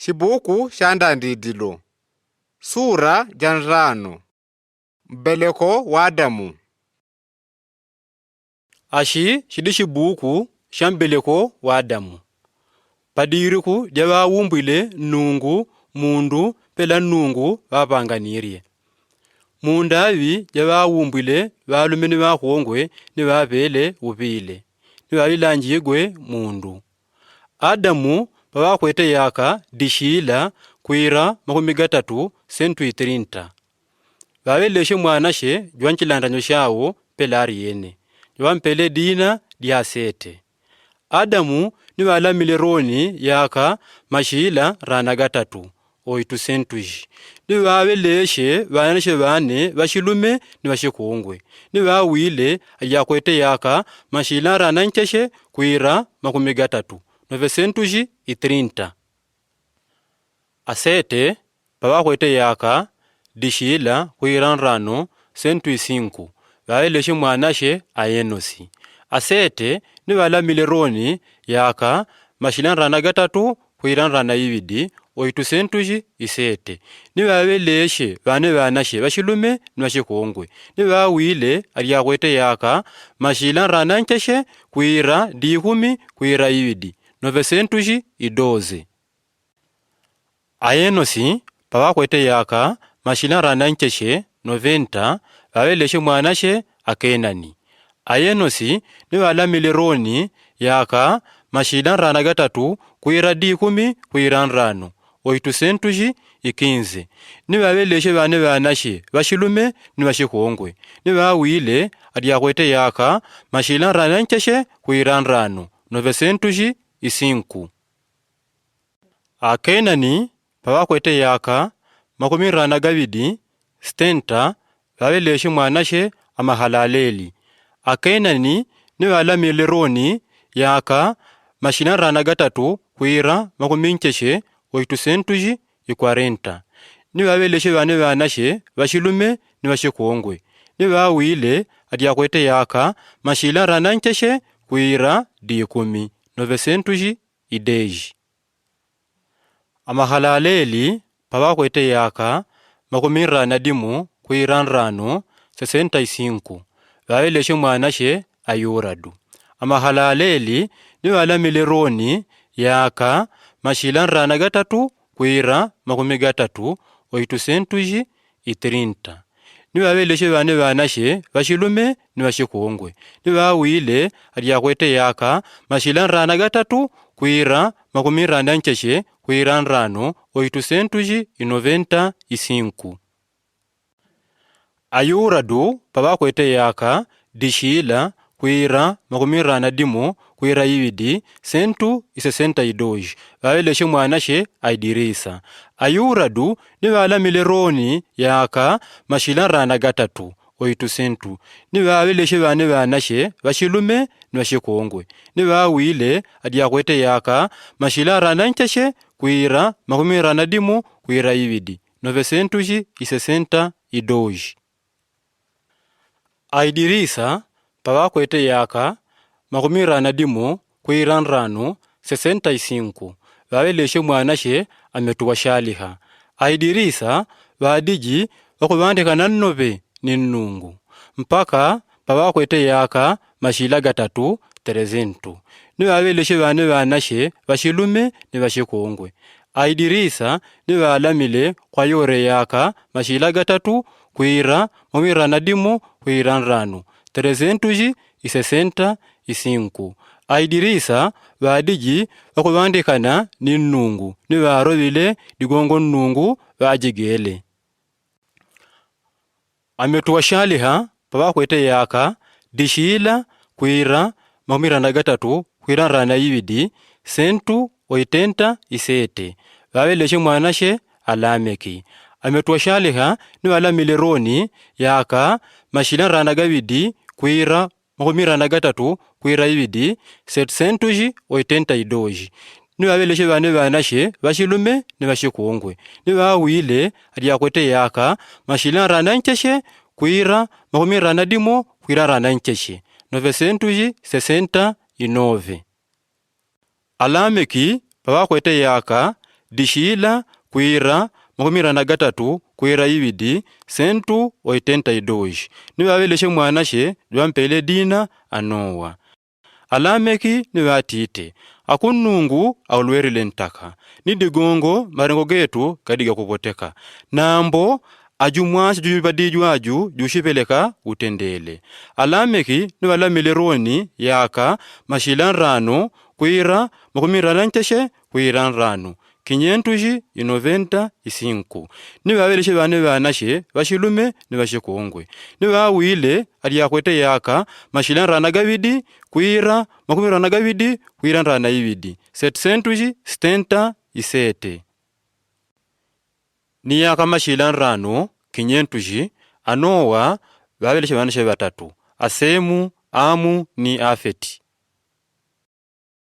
Xibuku xa ndandidilo, sura ja nrano, mbeleko wa Adamu. Ashi xidi xibuku xa mbeleko wa Adamu. Padiriku dya bawumbwile nungu mundu pela nungu bapanganirye. Mundabi dya bawumbwile balume ni bakhongwe ni babele bubile, ni babilanjigwe mundu. Adamu babakhwete yaka dishila kwira 30 130. Babeleshe mwanashe jwa nchilandanyo shawo pela ariene, jwampele dina dya Sete. Adamu ni balamile roni yaka mashila rana gatatu oitu sentuji. Ni babeleshe banashe bane bashilume ni bashikongwe. Ni bawile yakwete yaka mashila rana ncheshe kwira 30 930. Asete babakhwete yaka dishila kwira nrano 105 babeleshe mwanashe Aenosi. Asete ni balamile roni yaka mashila rana gatatu kwira nrana ibidi oitu sentuji isete. Ni babeleshe bane banashe bashilume ni bashikongwe. Ni bawile alyakwete yaka mashila rana ncheshe kwira dikumi kwira ibidi 912. Aenosi babakhwete yaka mashila rana ncheshe 90 babeleshe mwanashe Akenani. Aenosi ni balamile roni yaka mashila rana gatatu kwira dikumi kwira nrano oitu sentuji ikinze. Ni babeleshe bane banashe bashilume ni bashikhongwe. Ni bawile alyakhwete yaka mashila rana ncheshe kwira nrano 905. Akenani babakhwete yaka 42 60 babeleshe mwanashe Amahalaleli. Akenani ni balamile roni yaka mashila rana gatatu kwira 50 oitu sentuji 40. Ni babeleshe bane banashe bashilume ni bashikongwe. Ni bawile alyakwete yaka mashila rana ncheshe kwira dikumi 910. Amahalaleli babakhwete yaka 40 kwira nrano 65 babeleshe mwanashe Ayuradu. Amahalaleli ni balamile roni yaka mashila rana gatatu kwira 30 oitu sentuji 30. Ni babeleshe bane banashe bashilume ni bashikongwe. Ni bawile alyakwete yaka mashila rana gatatu kwira 46 kwira nrano oitu sentuji 95. Ayuradu babakhwete yaka dishila kwira 40 kwira ibidi sentu 62 babeleshe mwanashe Aidirisa. Ayuradu ni balamile roni yaka mashila rana gatatu oitu sentu. Ni babeleshe bane banashe bashilume ni bashikongwe. Ni bawile alyakwete yaka mashila rana ncheshe kwira 40 kwira ibidi 962. Aidirisa babakhwete yaka 40 kwira nrano 65 babeleshe mwanashe Ametuwa Shaliha. Aidirisa badiji bakhubandikana nnobe ni nnungu mpaka babakhwete yaka mashila gatatu 300. Ni babeleshe bane banashe bashilume ni bashikongwe. Aidirisa ni balamile khwayore yaka mashila gatatu kwira 40 kwira nrano 365. Aidirisa badiji bakhubandikana ni nnungu ni barobile digongo nnungu bajigele. Ametuwa Shaliha babakhwete yaka dishila kwira 43 kwira nrana ibidi sentu 87 babeleshe mwanashe Alameki. Ametuwa Shaliha ni balamile roni yaka mashila rana gabidi kwira 43 kwira ibidi 782. Ni babeleshe bane banashe bashilume ni bashikongwe. Ni bawile alyakwete yaka mashila rana ncheshe kwira 40 kwira rana ncheshe 969. Alameki babakhwete yaka Dishila kwira 33 kwira ibidi 182 nibabeleshe mwanashe lwampele dina Anowa. Alameki nibatite akunungu aulwerile ntaka ni digongo marengo getu gadiga kupoteka nambo aju mwasi jubadijwa aju jushipeleka utendele. Alameki nibalamile roni yaka mashila nrano kwira 56 kwira nrano 595 nibabeleshe bane banashe bashilume ni bashikongwe nibawile aliakwete yaka mashila nrana gabidi kwira 42 kwira nrana ibidi 777 ni yaka mashila nrano 500 Anowa babeleshe banashe batatu Asemu, Amu ni Afeti.